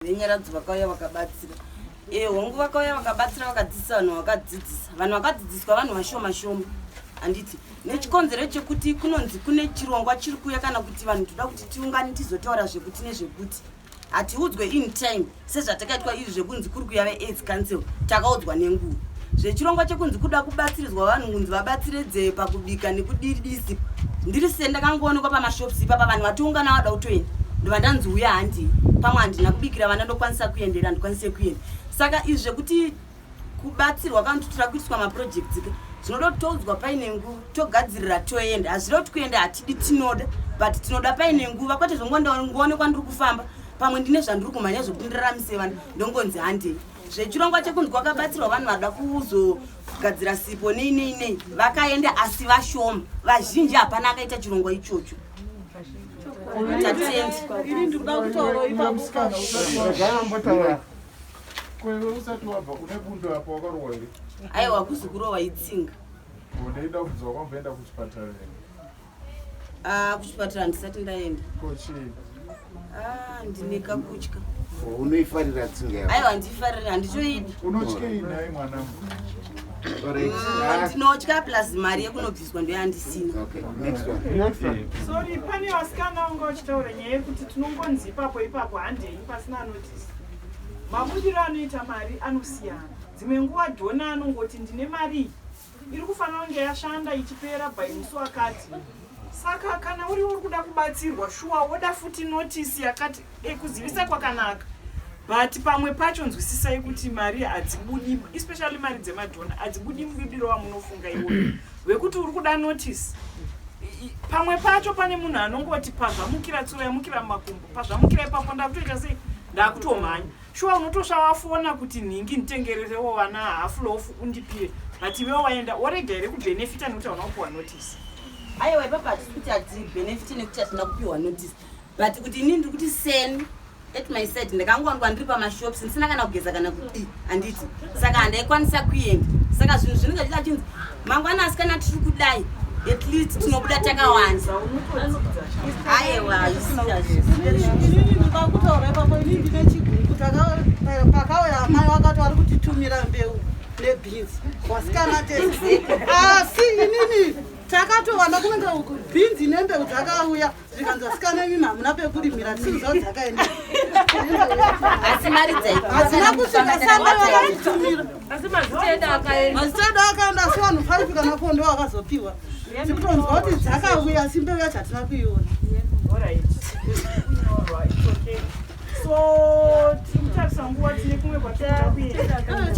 Venyaradzo vakauya vakabatsira. Hongu, vakauya vakabatsira, vakadzidzisa vanhu, vakadzidzisa vanhu, vakadzidziswa vanhu vashoma shoma, handiti? Nechikonzero chekuti kunonzi kune chirongwa chiri kuuya, kana kuti vanhu toda kuti tiungane tizotaura zvekuti nezvekuti, hatiudzwe in time sezvatakaitwa izvi zvekunzi kuri kuuya veAIDS Council. Takaudzwa nenguva zvechirongwa chekunzi kuda kubatsiridzwa vanhu, kunzi vabatsiridze pakubika nekudidisi. Ndiri sendakangoonekwa pamashops ipapa, vanhu vatiungana vada kutoenda, ndobva ndanzi uya, handii. Pamwe handina kubikira vana, ndokwanisa kuendera, handikwanise kuenda. Saka izvi zvekuti kubatsirwa kana kuti tira kuitiswa maprojects ke, zvinoda kuti toudzwa paine nguva, togadzirira, toenda. Hazvida kuti kuenda hatidi, tinoda, but tinoda paine nguva, kwete zvongongoonekwa ndiri kufamba, pamwe ndine zvandiri kumhanya zvokuti ndiramise vanhu, ndongonzi handei. Zvechirongwa chekunzi kwakabatsirwa vanhu vada kuzogadzira sipo, nei nei nei, vakaenda, asi vashoma. Vazhinji hapana akaita chirongwa ichocho. Tatendi. Ini ndikuda kutaura ipapo. Regai. Kwewe usati wabva, une bundo apo, wakarohwa here? Aiwa, kuzi kurohwa, itsinga. Ndaida kubvunza, wakamboenda kuchipatara here? Ah, kuchipatara handisati ndaenda. Kochii? Ah, ndine kakutya. Unoifarira tsinga yako? Aiwa, handifariri, handitoidi. Unotyei nhai, mwanangu? Alright. Ndinotya, plus mari yekunobviswa ndoyandisina. Okay, next one. Next one. Sorry, pane vasikana vanga vachitaura nyaya yekuti tinongonzi ipapo ipapo handei pasina notice. Mabudiro anoita mari anosiyana. Dzimwe nguva donor anongoti ndine mari iyi iri kufanira kunge yashanda ichipera by musi wakati. Saka kana uri kuda kubatsirwa, shuwa woda futi notice yakati kuzivisa kwakanaka, but pamwe pacho nzwisisai kuti mari hadzibudi, especially mari dzemadonor hadzibudi mubudiro wamunofunga iwoyo wekuti uri kuda notice. Pamwe pacho pane munhu anongoti pazvamukira tsuro yamukira mumakumbo, pazvamukira ipapo ndakutoita sei, ndakutomhanya. Shuwa unotosva wafona kuti nhingi nditengererewo vana half loaf undipire, but iwewo waenda worega here kubenefita nekuti hauna kupiwa notice? Aiwa, ipapo hatisi kuti hatibenefiti nekuti hatina kupiwa notice, but kuti inini ndiri kuti seni at my side ndakangowanikwa ndiri pamashops ndisina kana kugeza kana kudii, handiti? Saka handaikwanisa kuenda. Saka zvinhu zvinenge zvichida chinzi mangwana asikana tiri kudai, at least tinobuda takawanda. Aiwa. Inini ndinoda kutaura ipapo. Inini ndine chigungu. Pakauya amai vakati vari kutitumira mbeu nebhinzi, vasikana tese, asi inini takatowana kunenge uku bhinzi nembeu dzakauya, zvikanzi vasikana imimi hamuna pekurimira, tisiziva dzakaenda. Asi mari Hadzina kusvika, samba vakatitumira. Asi mazita edu akaenda. Mazita edu akaenda, asi vanhu 5 kana 4 ndo vakazopiwa. Tikutonzwa kuti dzakauya, asi mbeu yacho hatina kuiona. Alright. Kunyorwa, it's okay. So tiri kutarisa nguva, tine kumwe kwatinoda kuenda.